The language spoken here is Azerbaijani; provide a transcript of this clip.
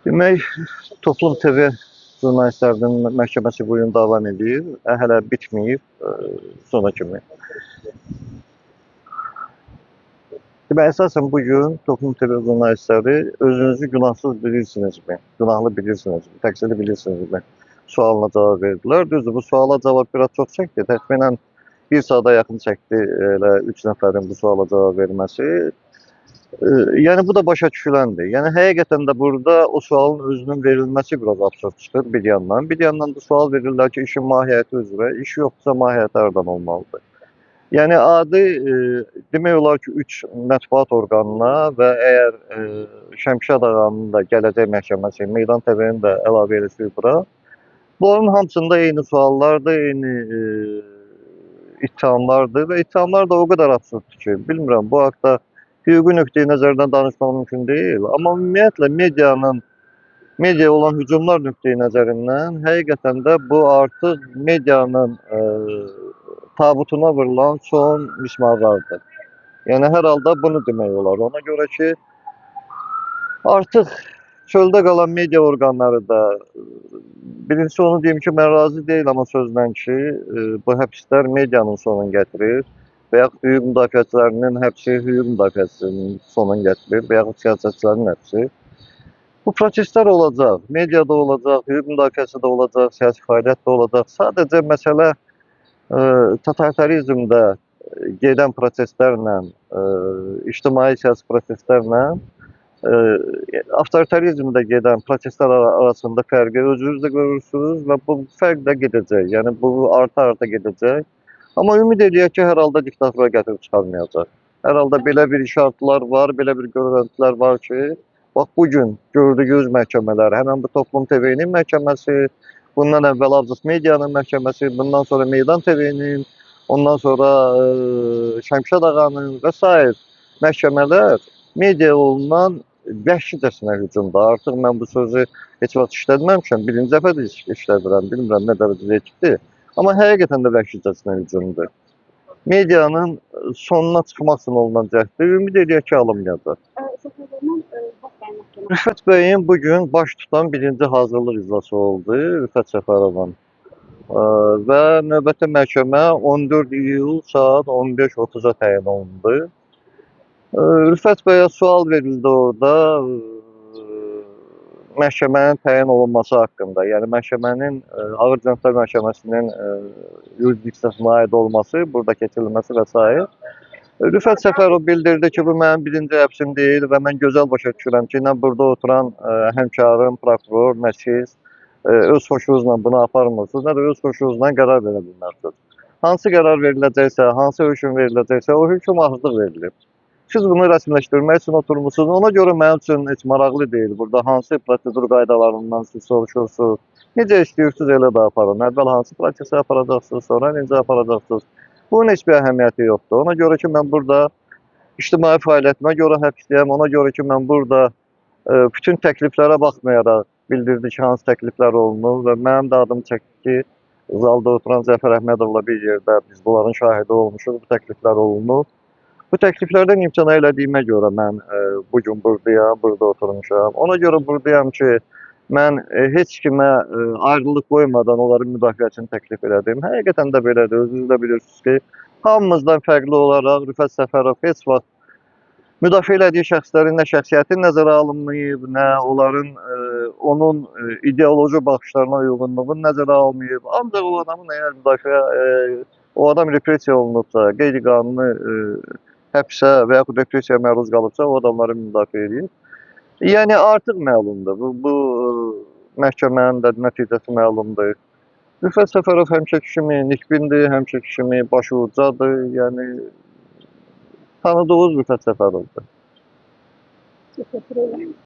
Demək, Toplum TV jurnalistlərinin məhkəməsi bu gün davam edir. Hələ bitməyib sona kimi. Demək, əsasən bu gün Toplum TV jurnalistləri özünüzü günahsız bilirsinizmi? Günahlı bilirsinizmi? Təqsirli bilirsinizmi? Sualına cavab verdilər. Düzdür, bu suala cavab biraz çox çəkdi. Təxminən bir saata yaxın çəkdi elə 3 nəfərin bu suala cavab verməsi. Yəni bu da başa düşüləndir. Yəni həqiqətən də burada o sualın özünün verilməsi biraz absurd çıxır bir yandan. Bir yandan da sual verirlər ki, işin mahiyyəti üzrə, iş yoxdursa mahiyyəti hardan olmalıdır? Yəni adi demək olar ki, 3 mətbuat orqanına və əgər Şəmşad ağanın da gələcək məhkəməsi, Meydan TV-nin də əlavə eləsək bura, bunların hamısında eyni suallardır, eyni ittihamlardır və ittihamlar da o qədər absurddur ki, bilmirəm, bu haqda hüquqi nöqteyi nəzərdən danışmaq mümkün deyil. Amma ümumiyyətlə medianın, mediaya olan hücumlar nöqteyi nəzərindən həqiqətən də bu artıq medianın tabutuna vurulan son mismarlardır. Yəni hər halda bunu demək olar. Ona görə ki, artıq çöldə qalan media orqanları da, birincisi onu deyim ki, mən razı deyiləm o sözlə ki, bu həbslər medianın sonunu gətirir və yaxud hüquq müdafiəçilərinin həbsi hüquq müdafiəçisinin sonunu gətirir və yaxud siyasətçilərin həbsi. Bu protestlər olacaq, mediada olacaq, hüquq müdafiəsi də olacaq, siyasi fəaliyyət də olacaq. Sadəcə məsələ totalitarizmdə gedən protestlərlə, ictimai siyasi protestlərlə avtoritarizmdə gedən protestlər arasında fərqi özünüz də görürsünüz və bu fərq də gedəcək. Yəni bu arta-arta gedəcək. Amma ümid eləyək ki, hər halda diktatura gətirib çıxarmayacaq. Hər halda belə bir işarətlər var, belə bir görüntülər var ki, bax bu gün gördüyünüz məhkəmələr, həmən bu Toplum TV-nin məhkəməsi, bundan əvvəl Abzas Medianın məhkəməsi, bundan sonra Meydan TV-nin, ondan sonra Şəmşad ağanın və sair məhkəmələr media olunan vəhşicəsinə hücumdur. Artıq mən bu sözü heç vaxt işlətməmişəm, birinci dəfə də işlədirəm, bilmirəm nə dərəcədə etikdir. Amma həqiqətən də vəhşicəsinə hücumdur. Medianın sonuna çıxmaq üçün olunan cəhddir. Ümid eləyək ki, alınmayacaq. Rüfət bəyin bugün baş tutan birinci hazırlıq iclası oldu, Rüfət Səfərovun. Və növbəti məhkəmə 14 iyul saat 15:30-a təyin olundu. Rüfət bəyə sual verildi orada məhkəmənin təyin olunması haqqında, yəni məhkəmənin, Ağır Cinayətlər Məhkəməsinin yurisdiksiyasına aid olması, burada keçirilməsi və s. Rüfət Səfərov bildirdi ki, bu mənim birinci həbsim deyil və mən gözəl başa düşürəm ki, nə burada oturan həmkarım, prokuror, nə siz öz xoşunuzla bunu aparmırsınız, nə də öz xoşunuzla qərar verə bilmərsiniz. Hansı qərar veriləcəksə, hansı hökm veriləcəksə, o hökm artıq verilib. Siz bunu rəsmiləşdirmək üçün oturmuşsunuz. Ona görə mənim üçün heç maraqlı deyil. Burada hansı prosedur qaydalarından siz soruşursunuz. Necə istəyirsiniz elə də aparın. Əvvəl hansı prosesi aparacaqsınız, sonra necə aparacaqsınız. Bunun heç bir əhəmiyyəti yoxdur. Ona görə ki, mən burada ictimai fəaliyyətimə görə həbsdəyəm. Ona görə ki, mən burada bütün təkliflərə baxmayaraq bildirdi ki, hansı təkliflər olunur və mənim də adım çəkdi ki, zalda oturan Zəfər Əhmədovla bir yerdə biz bunların şahidi olmuşuq, bu təkliflər olunur. Bu təkliflərdən imtina elədiyimə görə mən bu gün buradayam, burada oturmuşam. Ona görə buradayam ki, mən heç kimə ayrılıq qoymadan onların müdafiəsini təklif elədim. Həqiqətən də belədir, özünüz də bilirsiniz ki, hamımızdan fərqli olaraq Rüfət Səfərov heç vaxt müdafiə elədiyi şəxslərin nə şəxsiyyəti nəzərə alınmayıb, nə onların onun ideoloji baxışlarına uyğunluğunu nəzərə almayıb. Ancaq o adamın əgər müdafiə, o adam repressiya olunubsa, qeyri-qanuni həbsə və yaxud repressiyaya məruz qalıbsa, o adamları müdafiə edir. Yəni artıq məlumdur. Bu məhkəmənin də nəticəsi məlumdur. Rüfət Səfərov həmişəki kimi nikbindir, həmişəki kimi başı ucadır. Yəni tanıdığınız Rüfət Səfərovdur. Təşəkkür edirəm.